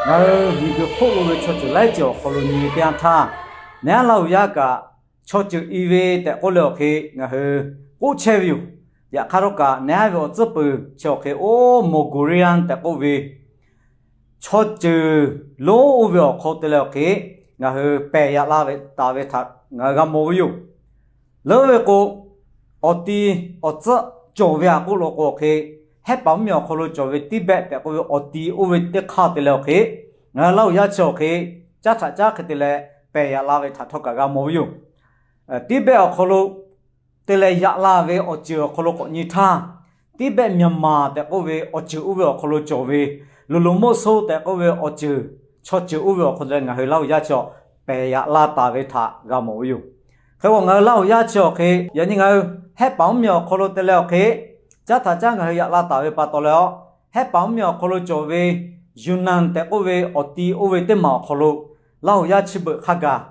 Ngaˬ hui miˬguiˬ hk'oˆ lo ve chaw ceuˬ laiˉ ceuˬ awˬ hk'aw lo nyi ve teˇ yanˇ htaˇ, neˇ haˉ Laˇ huˍ yaˇ kaꞈ chaw ceuˬ i ve tehꞈ k'oˆ leh awˬ hk'e ngaˬ hui k'oˆ chehˇ ve yoˬ. Yaꞈ hk'aˇ htawˇ kaꞈ neˇ haˉ ve awˬ tcuhˉ peuˬ chi awˬ hk'e oˇ Mongolian tehꞈ k'oˆ ve chaw ceuˬ lonˉ oˇ ve awˬ hk'aw lo te leh awˬ hk'e ngaˬ hui pehˬ yaꞈ la ve taˍ ve htaꞈ ngaˬ hui g'a mawˬ ve yoˬ. Leuˉ ve k'o, awˬ ti awˬ tcuhˉ cawˬ ve htaꞈ k'oˆ lo k'o awˬ hk'e, Hehˉ paˍ mvuhˇmiˬ awˬ hk'aw lo cawˬ ve Tibet tehꞈ k'oˆ ve awˬ ti oˇ ve teˇ hk'aˇ te leh awˬ hk'e, ngaˬ hui Laˇ huˍ yaˇ chi awˬ hk'e caˉ htaꞈ caˉ hk'e te leh pehˬ yaꞈ la ve htaꞈ htawˇ kaꞈ g'a mawˬ ve yoˬ. Tibet awˬ hk'aw lo te leh yaꞈ la ve awˬ ceuˬ awˬ hk'aw lo k'awꞈ nyi htaˇ, Tibet Myanmar tehꞈ k'oˆ ve awˬ ceuˬ oˇ ve awˬ hk'aw lo cawˬ ve, Lulumotso tehꞈ k'oˆ ve awˬ ceuˬ, chaw ceuˬ oˇ ve awˬ hk'aw lo ngaˬ hui Laˇ huˍ yaˇ chi awˬ pehˬ yaꞈ la taˍ ve htaꞈ g'a mawˬ ve yoˬ. Hk'e k'o ngaˬ hui Laˇ huˍ yaˇ chi awˬ hk'e yaꞈ nyi ngaˬ hui Hehˉ paˍ mvuhˇmiˬ awˬ hk'aw lo te leh awˬ hk'e caˉ htaꞈ caˉ ngaˬ hui yaꞈ la taˍ ve pa taw leh, Hehˉ paˍ mvuhˇmiˬ awˬ hk'aw lo cawˬ ve Yunnan tehꞈ k'oˆ ve awˬ ti oˇ ve teˇ maˬ awˬ hk'aw lo Laˇ huˍ yaˇ chi beuꞈ hk'a gaˬ,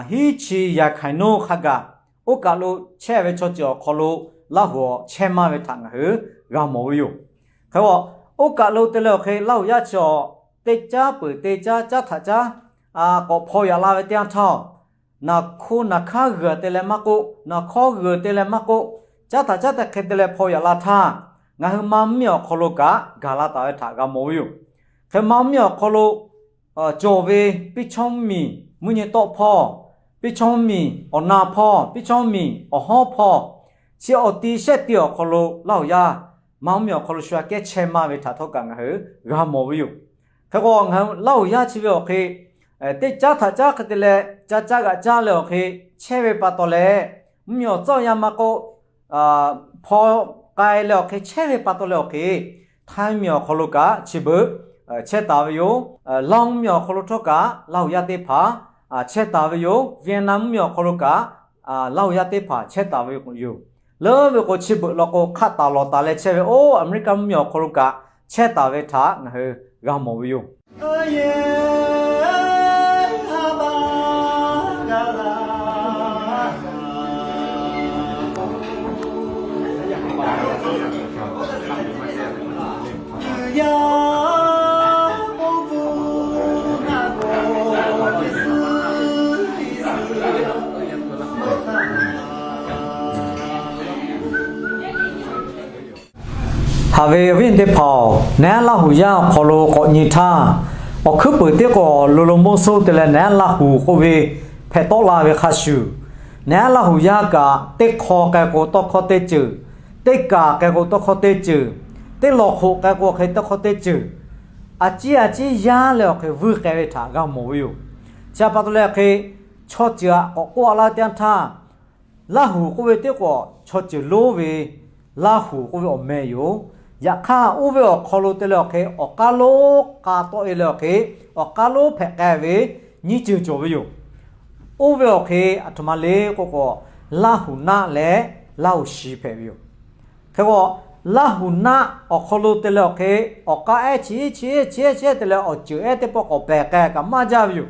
hiˉ chi yaꞈ hk'aiˍ nuˇ hk'a gaˬ, oˇ kaˬ lo chehˇ ve chaw ceuˬ awˬ hk'aw lo Laˇ huˍ awˬ chehˇ maˇ ve htaꞈ ngaˬ hui g'a mawˬ ve yoˬ. Hk'e k'o, oˇ kaˬ lo te leh awˬ hk'e Laˇ huˍ yaˇ chi awˬ teˇ caˉ peuˬ teˇ caˉ caˉ htaꞈ caˉ k'awꞈ hpaw yaꞈ la ve teˇ yanˇ htaˇ, naˬ hko naˬ hkaˉ g'uiˬ te leh maˇ k'oˆ, naˬ hkawˇ g'uiˬ te leh maˇ k'oˆ, caˉ htaꞈ caˉ te hk'e te leh hpaw yaꞈ la htaˇ, ngaˬ hui Manˇ mvuhˇmiˬ awˬ hk'aw lo kaꞈ gaˬ la taˍ ve htaꞈ g'a mawˬ ve yoˬ. Hk'e Manˇ mvuhˇmiˬ awˬ hk'aw lo cawˬ ve Piˇ chawˇ mvuhˇmiˬ mvuhˇ nyi tawˆ hpawˇ, Piˇ chawˇ mvuhˇmiˬ awˬ na hpawˇ, Piˇ chawˇ mvuhˇmiˬ awˬ hawˉ hpawˇ, chi awˬ ti shehˆ ti awˬ hk'aw lo Laˇ huˍ yaˇ Manˇ mvuhˇmiˬ awˬ hk'aw lo shu aꞈ kehˉ chehˇ maˇ ve htaꞈ htawˇ kaꞈ ngaˬ hui g'a mawˬ ve yoˬ. Hk'e k'o, ngaˬ hui Laˇ huˍ yaˇ chi ve awˬ hk'e teˇ caˉ htaꞈ caˉ hk'e te leh caˇ caˇ g'aꞈ caˇ leh awˬ hk'e chehˇ ve pa taw leh, mvuhˇmiˬ awˬ tcuhˉ awˬ yanˇ maˇ k'oˆ, hpaw k'ai leh awˬ hk'e chehˇ ve pa taw leh awˬ hk'e, Htaiˇ miˬ awˬ hk'aw lo kaꞈ chi beuꞈ chehˇ taˍ ve yoˬ. Laˇ mvuhˇmiˬ awˬ hk'aw lo htawˇ kaꞈ Laˇ huˍ yaˇ teˇ hpaˍ chehˇ taˍ ve yoˬ. Vietnam mvuhˇmiˬ awˬ hk'aw lo kaꞈ Laˇ huˍ yaˇ teˇ hpaˍ chehˇ taˍ ve yoˬ. Leuˉ ve k'o chi beuꞈ law k'o hk'aˆ taˍ lawˬ taˍ leh chehˇ ve oˇ Aˍmeˍriˆkaˆ mvuhˇmiˬ awˬ hk'aw lo kaꞈ chehˇ taˍ ve htaꞈ ngaˬ hui g'a mawˬ ve yoˬ. Haꞈ ve awˬ viˉ teˇ hpaˍ-oˬ, neˇ haˉ Laˇ huˍ yaˇ awˬ hk'aw lo k'awꞈ nyi htaˇ, awˬ hkuiˉ peuˍ tiˉ k'o Lulumotso te leh neˇ haˉ Laˇ huˍ k'oˆ ve hpehꞈ tawˆ la ve hk'a shuˍ, neˇ haˉ Laˇ huˍ yaˇ kaꞈ teˇ hk'aw k'ai k'o tawˇ hkawˇ teˇ ceuˬ, teˇ kaˬ k'ai k'o tawˇ hkawˇ teˇ ceuˬ, teˇ lawˬ hk'oꞈ k'ai k'o hk'e tawˇ hkawˇ teˇ ceuˬ, a ciˉ a ciˉ yaˇ leh awˬ hk'e vuiˇ k'ai ve htaꞈ g'a mawˬ ve yoˬ. Chi pa taw leh hk'e chaw ceuˬ aꞈ k'awꞈ k'oˆ a laˇ teˇ yanˇ htaˇ, Laˇ huˍ k'oˆ ve teˇ k'o chaw ceuˬ lonˉ ve Laˇ huˍ k'oˆ ve awˬ meh yoˬ. Yaꞈ hk'aˇ oˇ ve awˬ hk'aw lo te leh awˬ hk'e awˬ k'aˉ lonˉ k'a tawˆ e leh awˬ hk'e awˬ k'aˉ lonˉ hpehꞈ k'ai ve nyiˇ ceuˬ cawˬ ve yoˬ. Oˇ ve awˬ hk'e aˬ htoꞈ ma le k'oˆ k'o, Laˇ huˍ naˆ leh Laˇ huˍ shi hpehꞈ ve yoˬ. Hk'e k'o, Laˇ huˍ naˆ awˬ hk'aw lo te leh awˬ hk'e awˬ k'aˉ ehˉ chi chi chi chi te leh awˬ ceuˬ ehˉ teˇ pawˆ k'awꞈ pehˬ k'ai kaꞈ maˇ jaˇ ve yoˬ.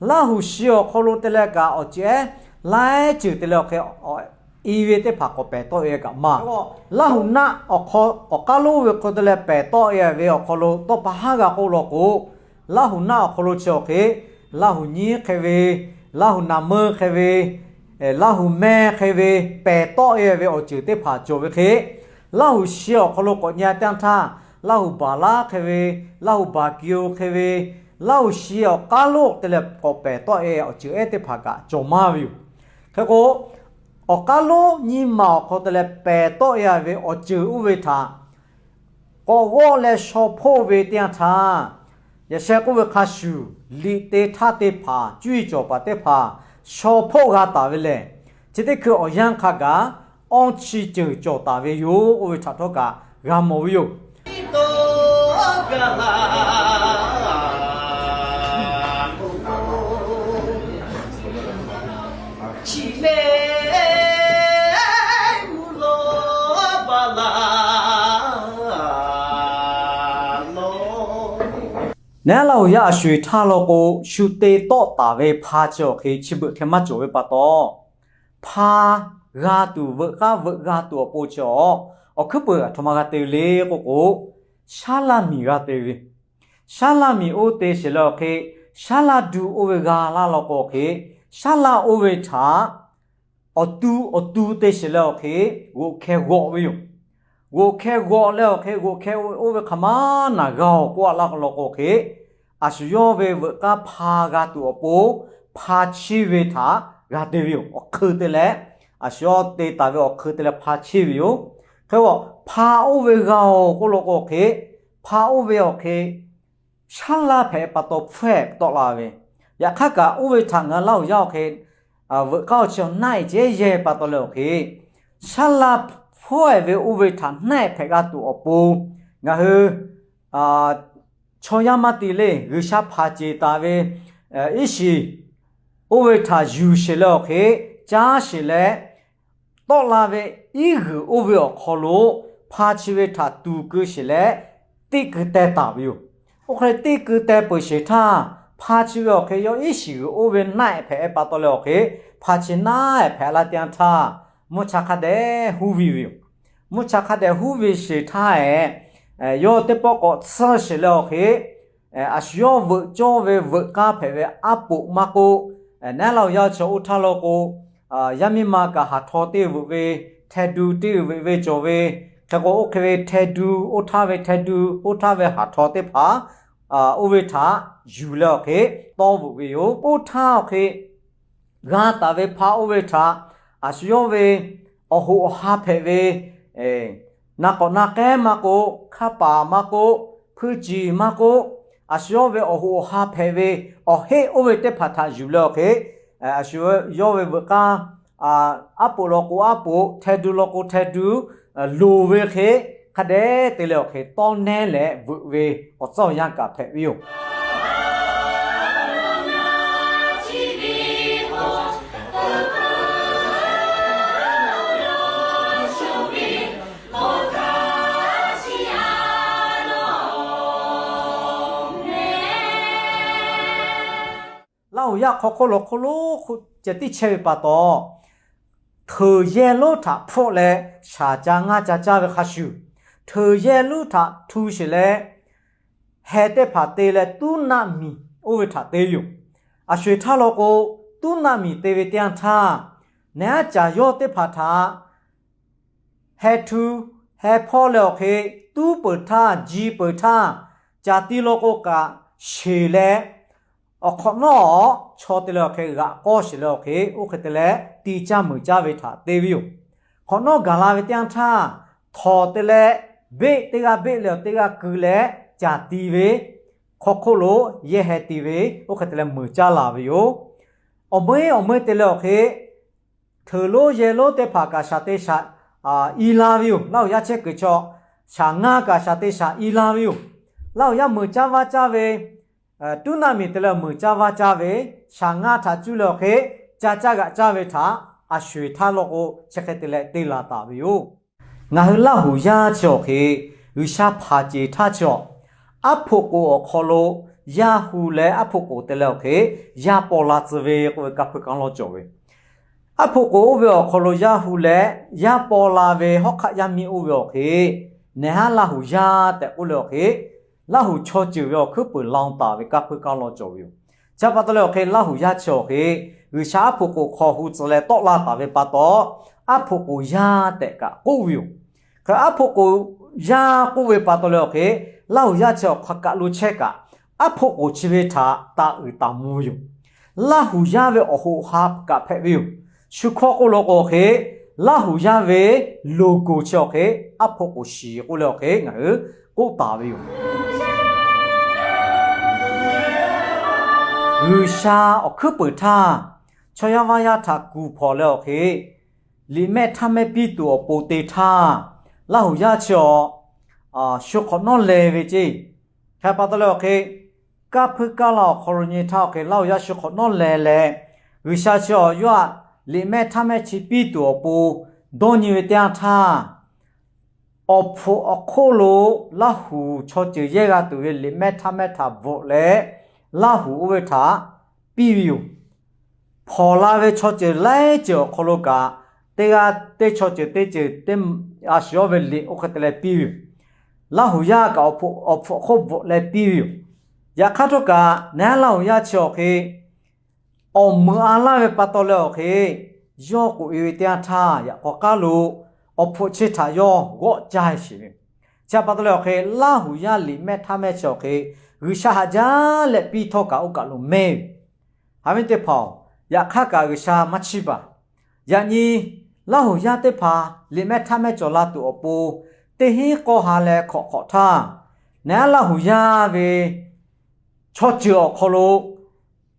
Laˇ huˍ shi awˬ hk'aw lo te leh kaꞈ awˬ ceuˬ ehˉ laiˉ ceuˬ te leh awˬ hk'e i ve teˇ hpaˍ k'awꞈ pehˬ tawˆ e kaꞈ maˇ. Laˇhuˍ naˆ awˬ hk'aw, awˬ k'aˉ lonˉ ve hk'aw te leh pehˬ tawˆ e ve awˬ hk'aw lo tawˇ pa haˉ g'a k'oˆ law k'o, Laˇhuˍ naˆ awˬ hk'aw lo chi awˬ hk'e, Laˇhuˍ nyiˉ hk'e ve, Laˇhuˍ naˍ meuˇ hk'e ve, Laˇhuˍ meh hk'e ve, pehˬ tawˆ e ve awˬ ceuˬ teˇ hpaˍ cawˬ ve hk'e, Laˇhuˍ shi awˬ hk'aw lo k'awꞈ nyi a teˇ yanˇ htaˇ, Laˇhuˍ baˬ laˉ hk'e ve, Laˇhuˍ baˬ kiˬ-o hk'e ve, Laˇhuˍ shi awˬ k'aˉ lonˉ te leh k'awꞈ pehˬ tawˆ e awˬ ceuˬ ehˉ teˇ hpaˍ kaꞈ cawˬ maˇ ve yoˬ. Hk'e k'o, awˬ k'aˉ lonˉ nyiˇ maˬ awˬ hk'aw te leh pehˬ tawˆ e ve awˬ ceuˬ oˇ ve htaꞈ k'awꞈ g'awˆ leh shaw hpoˆ ve teˇ yanˇ htaˇ, yaꞈ sheh k'oˆ ve hk'a shuˍ, liꞈ te htaˇ teˇ hpaˍ, cuˇ yiˍ cawˬ paˍ teˇ hpaˍ shaw hpoˆ g'a taˍ ve lehˬ, chi teˇ hkui awˬ yanˇ hk'a gaˬ awˇ chi ceuˬ cawˬ taˍ ve yoˬ. Oˇ ve htaꞈ htawˇ kaꞈ g'a mawˬ ve yoˬ. Neˇ Laˇhuˍ yaˇ a sho eˬ htaˇ law k'o, shu te tawˆ taˍ ve hpa chi awˬ hk'e chi beuꞈ hk'e maˇ cawˬ ve pa taw, hpa g'a tuˬ veuꞈ k'aˉ veuꞈ g'a tuˬ awˬ pon chi awˬ, awˬ hkuiˉ peuˬ aˬ htoꞈ ma g'a te ve le k'oˆ k'o, shaˉ laˇ miˬ g'a te ve. Shaˉ laˇ miˬ oˇ te sheˍ leh awˬ hk'e, shaˉ laˇ du oˇ ve g'a laˇ law k'o awˬ hk'e, shaˉ laˇ oˇ ve htaꞈ awˬ tu awˬ tu te sheˍ leh awˬ hk'e, g'oꞈ hkeh g'awꞈ ve yoˬ. G'oꞈ hkeh g'awꞈ leh awˬ hk'e, g'oꞈ hkeh oˇ ve hk'aˬ ma naˬ g'a awˬ k'oˆ a laˇ law k'o awˬ hk'e, a shu yawˇ ve veuꞈ k'aˇ hpa g'a tuˬ awˬ pon, hpa chiˇ ve htaꞈ g'a te ve yoˬ. Awˬ hk'eun te leh, a shu yawˇ te taˍ ve awˬ hk'eun te leh hpa chiˇ ve yoˬ. Hk'e k'o, hpa oˇ ve g'a awˬ k'oˆ law k'o awˬ hk'e, hpa oˇ ve awˬ hk'e shaˉ laˇ hpehꞈ pa taw hpfuhˇ ehˍ tawˆ la ve. Yaꞈ hk'aˇ kaꞈ oˇ ve htaꞈ ngaˬ hui Laˇ huˍ yaˇ awˬ hk'e, veuꞈ k'aˇ awˬ chi awˬ naˆ ehˍ ceh yehˇ pa taw leh awˬ hk'e, shaˉ laˇ hpfuhˇ ehˍ ve oˇ ve htaꞈ naˆ ehˍ hpehꞈ g'a tuˬ awˬ pon, ngaˬ hui chaw yaˇ maˇ te le, G'uiˬsha hpanˍ ceˬ taˍ ve iˉ shiˍ oˇ ve htaꞈ yuˬ sheˍ leh awˬ hk'e, caˇ sheˍ leh, tawˆ la ve iˉ g'uiˬ oˇ ve awˬ hk'aw lo hpa chi ve htaꞈ tuˍ keu sheˍ leh, teˇ keu teh taˍ ve yoˬ. Oˇ hk'e leh teˇ keu teh peuˬ sheˍ htaˇ, hpa chi ve awˬ hk'e yawˇ iˉ shiˍ g'uiˬ oˇ ve naˆ ehˍ hpehꞈ e pa taw leh awˬ hk'e, hpa chi naˆ ehˍ hpehꞈ la teˇ yanˇ htaˇ, mvuhˇ cha hk'a dehꞈ huˉ viˇ ve yoˬ. Mvuhˇ cha hk'a dehꞈ huˉ ve sheˍ htaˇ ehˍ, yawˇ teˇ pawˆ k'awꞈ tsuhˇ sheˍ leh awˬ hk'e, a shu yawˇ veuꞈ cawˇ ve veuꞈ k'aˇ hpehꞈ ve aˉ poꞈ maˇ k'oˆ, naˉ Laˇ huˍ yaˇ chi oˇ htaˇ law k'o, yaˇ miˇ ma kaꞈ haˍ htaw teˇ veuꞈ ve, hteh du teˇ veuꞈ ve cawˬ ve, hk'e k'o oˇ hk'e ve hteh du oˇ htaˇ ve, hteh du oˇ htaˇ ve haˍ htaw teˇ hpaˍ oˇ ve htaꞈ yuˬ leh awˬ hk'e tawˇ veuꞈ ve yoˬ. Oˇ htaˇ awˬ hk'e g'a taˍ ve hpa oˇ ve htaꞈ a shu yawˇ ve awˬ hoꞈ awˬ ha hpehꞈ ve, na k'awꞈ na k'ehˉ maˇ k'oˆ, hkaˇ paˍ maˇ k'oˆ, hpuiˇ ciˬ maˇ k'oˆ, a shu yawˇ ve awˬ hoꞈ awˬ ha hpehꞈ ve awˬ heˆ oˇ ve teˇ hpaˍ htaꞈ yuˬ leh awˬ hk'e, a shu yawˇ ve veuꞈ k'aˇ, aˉ poꞈ law k'o aˉ poꞈ, hteh du law k'o hteh du, loˍ ve hk'e hk'a dehꞈ te leh awˬ hk'e tawˇ nehˉ leh veuꞈ ve awˬ tcuhˉ awˬ yanˇ kaꞈ hpehꞈ ve yoˬ. Laˇ huˍ yaˇ hk'aw hk'oˆ lo hk'oˆ lo ceh tiˉ chehˇ ve pa taw, hteuꞈ yehˇ lonˉ htaꞈ hpfuhˆ leh shaˍ ca ngaˇ ca caˇ ve hk'a shuˍ, hteuꞈ yehˇ lonˉ htaꞈ htu sheˍ leh heh teˇ hpaˍ te leh tuˉ naˆ miˬ oˇ ve htaꞈ te yoˬ. A sho eˬ htaˇ law k'o, tuˉ naˆ miˬ te ve teˇ yanˇ htaˇ, neˇ haˉ caˍ yawˇ teˇ hpaˍ htaꞈ heh htu heh hpawˇ leh awˬ hk'e tuˉ peuˬ htaˇ, ji peuˬ htaˇ, caˬ ti law k'o kaꞈ sheˍ leh, awˬ hk'awꞈ nawˉ chaw te leh awˬ hk'e g'aꞈ k'awˇ sheˍ leh awˬ hk'e, oˇ hk'e te leh ti caˇ meunˍ caˇ ve htaꞈ te ve yoˬ. Hk'awꞈ nawˉ gaˬ la ve teˇ yanˇ htaˇ, htawnˍ te leh beˆ teˇ g'aˇ beˆ leh awˬ teˇ g'aˇ keu leh caˬ ti ve, hk'aw hk'oˆ lo yehˇ heh ti ve, oˇ hk'e te leh meunˍ caˇ laˬ ve yoˬ. Awˬ meuˇ awˬ meuˇ te leh awˬ hk'e, hteuꞈ lonˉ yehˇ lonˉ teˇ hpaˍ kaꞈ shaˍ te shaˍ i la ve yoˬ. Laˇ huˍ yaˇ chehˇ kuiˬ chaw shaˍ ngaˇ kaꞈ shaˍ te shaˍ i la ve yoˬ. Laˇ huˍ yaˇ meunˍ caˇ vaˇ caˇ ve, tuˉ naˆ miˬ te leh meunˍ caˇ vaˇ caˇ ve, shaˍ ngaˇ htaꞈ cuˇ leh awˬ hk'e ca caˇ g'aꞈ caˇ ve htaꞈ a sho eˬ htaˇ law k'o chi hk'e te leh te laˬ taˍ ve yoˬ. Ngaˬ hui Laˇ huˍ yaˇ chi awˬ hk'e, G'uiˬsha hpanˍ ceˬ htaˇ chi awˬ, aˉ hpoꞈ k'oˍ awˬ hk'aw lo yaˇ hu leh aˉ hpoꞈ k'oˍ te leh awˬ hk'e yaˇ paw la tcuh ve k'oˆ ve kanˇ hpui kanˇ lawˇ cawˬ ve. Aˉ hpoꞈ k'oˍ oˇ ve awˬ hk'aw lo yaˇ hu leh yaˇ paw la ve hawˉ hk'aˆ yaˇ miˇ oˇ ve awˬ hk'e, neˇ haˉ Laˇ huˍ yaˇ tehꞈ k'oˆ leh awˬ hk'e, Laˇ huˍ chaw ceuˬ ve awˬ hkuiˉ peuˬ la taˍ ve kanˇ hpui kanˇ lawˇ cawˬ ve yoˬ. Chi pa taw leh awˬ hk'e Laˇ huˍ yaˇ chi awˬ hk'e, G'uiˬsha aˉ hpoꞈ k'oˍ hk'aw hu tcuh leh tawˆ la taˍ ve pa taw, aˉ hpoꞈ k'oˍ yaˇ tehꞈ kaꞈ k'oˆ ve yoˬ. Hk'e aˉ hpoꞈ k'oˍ yaˇ k'oˆ ve pa taw leh awˬ hk'e, Laˇ huˍ yaˇ chi awˬ hk'aˬ kaꞈ lo chehˇ kaꞈ, aˉ hpoꞈ k'oˍ chi ve htaꞈ taˍ uiˍ taˍ mvuh ve yoˬ. Laˇ huˍ yaˇ ve awˬ hoꞈ ha kaꞈ hpehꞈ ve yoˬ. Shu hkawˇ k'oˆ law k'o awˬ hk'e, Laˇ huˍ yaˇ ve loˍ goˍ chi awˬ hk'e, aˉ hpoꞈ k'oˍ shiˍ k'oˆ leh awˬ hk'e ngaˬ hui k'oˆ taˍ ve yoˬ. G'uiˬsha awˬ hkuiˉ peuˬ htaˇ, chaw yaˇ vaˇ yaˇ htaꞈ kuˬ hpawnˬ leh awˬ hk'e, liꞈ mehˆ htaˇ mehˆ piˇ tuˬ awˬ pon te htaˇ, Laˇ huˍ yaˇ chi awˬ shu hk'awꞈ nawˉ leh ve ceˇ. Hk'e pa taw leh awˬ hk'e, kanˇ hpui kanˇ la awˬ hk'aw lo nyi htaˇ awˬ hk'e Laˇ huˍ yaˇ shu hk'awꞈ nawˉ leh leh, G'uiˬsha chi awˬ yawˇ htaꞈ liꞈ mehˆ htaˇ mehˆ chi piˇ tuˬ awˬ pon dawˇ nyi ve teˇ yanˇ htaˇ, awˬ hpfuhꞈ awˬ hk'oˆ lo Laˇ huˍ chaw ceuˬ yehˇ g'a tuˬ ve liꞈ mehˆ htaˇ mehˆ htaꞈ bvuhꞈ leh, Laˇ huˍ oˇ ve htaꞈ piˇ ve yoˬ. Hpawnˬ la ve chaw ceuˬ laiˉ ceuˬ awˬ hk'aw lo kaꞈ, teˇ g'aˇ teˇ chaw ceuˬ teˇ ceuˬ teˇ, a shu yawˇ ve liꞈ oˇ hk'e te leh piˇ ve yoˬ. Laˇ huˍ yaˇ kaꞈ awˬ hpfuhꞈ hk'oˆ bvuhꞈ leh piˇ ve yoˬ. Yaꞈ hk'aˇ htawˇ kaꞈ, naˍ yaˇ Laˇ huˍ yaˇ chi awˬ hk'e awˬ meuꞈ a laˇ ve pa taw leh awˬ hk'e, yawˇ k'oꞈ e ve teˇ yanˇ htaˇ, yaꞈ k'aw k'aˉ lo awˬ hpfuhˆ chi htaꞈ yawˇ g'awˆ caˇ sheˍ ve. Chi pa taw leh awˬ hk'e, Laˇ huˍ yaˇ liꞈ mehˆ htaˇ mehˆ chi awˬ hk'e, G'uiˬsha haꞈ jaˇ leh piˇ htawˇ kaꞈ oˇ kaˬ lo mehˇ ve. Haꞈ ve teˇ hpaˍ-oˬ, yaꞈ hk'aˇ kaꞈ G'uiˬsha maˇ chiˇ baˬ. Yaꞈ nyi Laˇ huˍ yaˇ teˇ hpaˍ liꞈ mehˆ htaˇ mehˆ cawˬ la tuˬ awˬ pon, teˇ hinˉ k'awˇ ha leh hk'awꞈ hk'awꞈ htaˇ, naˍ yaˇ Laˇ huˍ yaˇ ve chaw ceuˬ awˬ hk'aw lo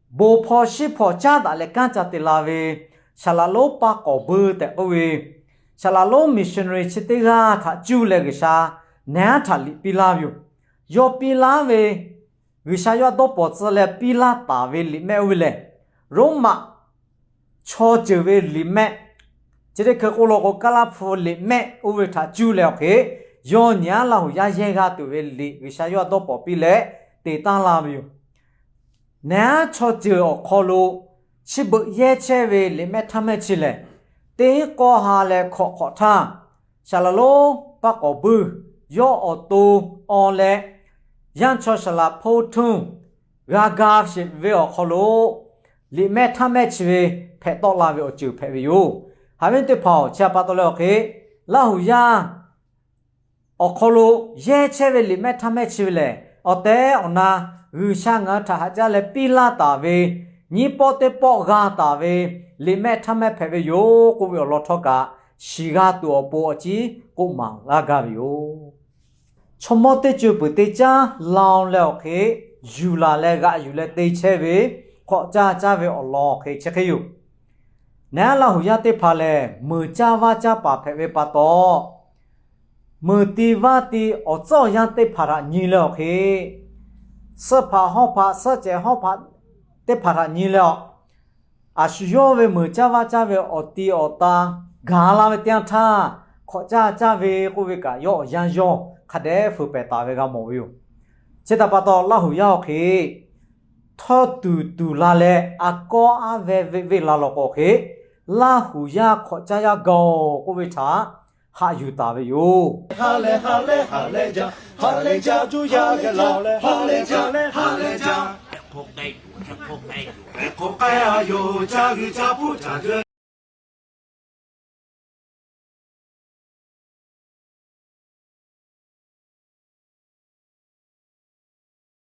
bon hpawˇ shiˉ hpawˇ caˉ daꞈ leh kanˉ ca te la ve, Saˍ laꞈ lonˉ paˇ k'awˍ buiˇ tehꞈ k'oˆ ve, Saˍ laꞈ lonˉ missionary chi teˇ g'aˇ htaꞈ cuˇ leh G'uiˬsha naˍ yaˇ htaꞈ liꞈ piˇ laˇ ve yoˬ. Yawˇ piˇ laˇ ve, G'uiˬsha yawˇ dawˇ pawˍ tcuh leh piˇ laˇ taˍ ve liꞈ mehˆ oˇ ve lehˬ, Roˉmaꞈ chaw ceuˬ ve liꞈ mehˆ, chi teˇ hkui k'oˆ lo k'o Kaˇlaˇ hpu liꞈ mehˆ oˇ ve htaꞈ cuˇ leh awˬ hk'e, yawˇ nyi aˉ Laˇ huˍ yaˇ yehˇ g'a tuˬ ve liꞈ G'uiˬsha yawˇ dawˇ pawˍ piˇ leh te taˉ la ve yoˬ. Naˍ yaˇ chaw ceuˬ awˬ hk'aw lo chi beuꞈ yehˇ chehˇ ve liꞈ mehˆ htaˇ mehˆ chi lehˬ, teˇ hinˉ k'awˇ ha leh hk'awꞈ hk'awꞈ htaˇ, Saˍ laꞈ lonˉ paˇ k'awˍ buiˇ yawˇ awˬ to aw leh, yaˇ chaw Saˍ laꞈ hpoˇ htuˇ g'a ga sheˍ ve awˬ hk'aw lo, liꞈ mehˆ htaˇ mehˆ chi ve hpehꞈ tawˆ la ve awˬ ceuˬ hpehꞈ ve yoˬ. Haꞈ ve teˇ hpaˍ-oˬ, chi pa taw leh awˬ hk'e, Laˇ huˍ yaˇ awˬ hk'aw lo yehˇ chehˇ ve liꞈ mehˆ htaˇ mehˆ chi ve lehˬ, awˬ tehˬ awˬ na G'uiˬsha ngaˬ hui htaꞈ haꞈ jaˇ leh piˇ laˇ taˍ ve, nyiˇ pawˆ teˇ pawˆ g'a taˍ ve liꞈ mehˆ htaˇ mehˆ hpehꞈ ve yoˬ k'oˆ ve awˬ lawn htawˇ kaꞈ, shiˍ g'a tuˬ awˬ pon awˬ ciˉ k'oˆ maˍ laˇ gaˇ ve yoˬ. Chaw mawˇ teˇ co peuˬ teˇ caˉ la leh awˬ hk'e, yuˬ laˬ leh g'aꞈ yuˬ leh te chehˇ ve, hk'awꞈ caˇ caˇ ve awˬ lawn awˬ hk'e chi hk'e yoˬ. Naˍ yaˇ Laˇ huˍ yaˇ teˇ hpaˍ lehˬ, meuˍ caˇ vaˇ caˇ paˍ hpehꞈ ve pa taw, meuˍ ti vaˇ ti awˬ tcuhˉ awˬ yanˇ teˇ hpaˍ htaꞈ nyi leh awˬ hk'e, suhˆ hpaꞈ hawˉ hpaꞈ suhˆ cehˬ hawˉ hpaꞈ teˇ hpaˍ htaꞈ nyi leh a, a shu yawˇ ve meuˍ caˇ vaˇ caˇ ve awˬ ti awˬ ta gaˬ la ve teˇ yanˇ htaˇ, hk'awꞈ caˇ caˇ ve k'oˆ ve kaꞈ yawˇ awˬ yanˇ yawˇ hk'a dehꞈ feu pehˍ taˍ ve g'a mawˬ ve yoˬ. Chi htaꞈ pa taw, Laˇ huˍ yaˇ awˬ hk'e htawˇ tuˬ tuˬ la leh, a kawˇ aˉ ve venˇ venˇ la lawˬ k'o hk'e, Laˇ huˍ yaˇ hk'awꞈ caˇ yaˇ gaˬ-oˬ k'oˆ ve htaꞈ haꞈ yuˬ taˍ ve yoˬ. Ha lehˬ ha lehˬ ha lehˬ jaˇ, ha lehˬ jaˇ juˇ yaˇ leh ha lehˬ jaˇ, ha lehˬ jaˇ, hk'aw k'ai yoˬ, hk'aw k'ai a yoˬ, ca g'uiˬ ca hpuˇ ca g'uiˬ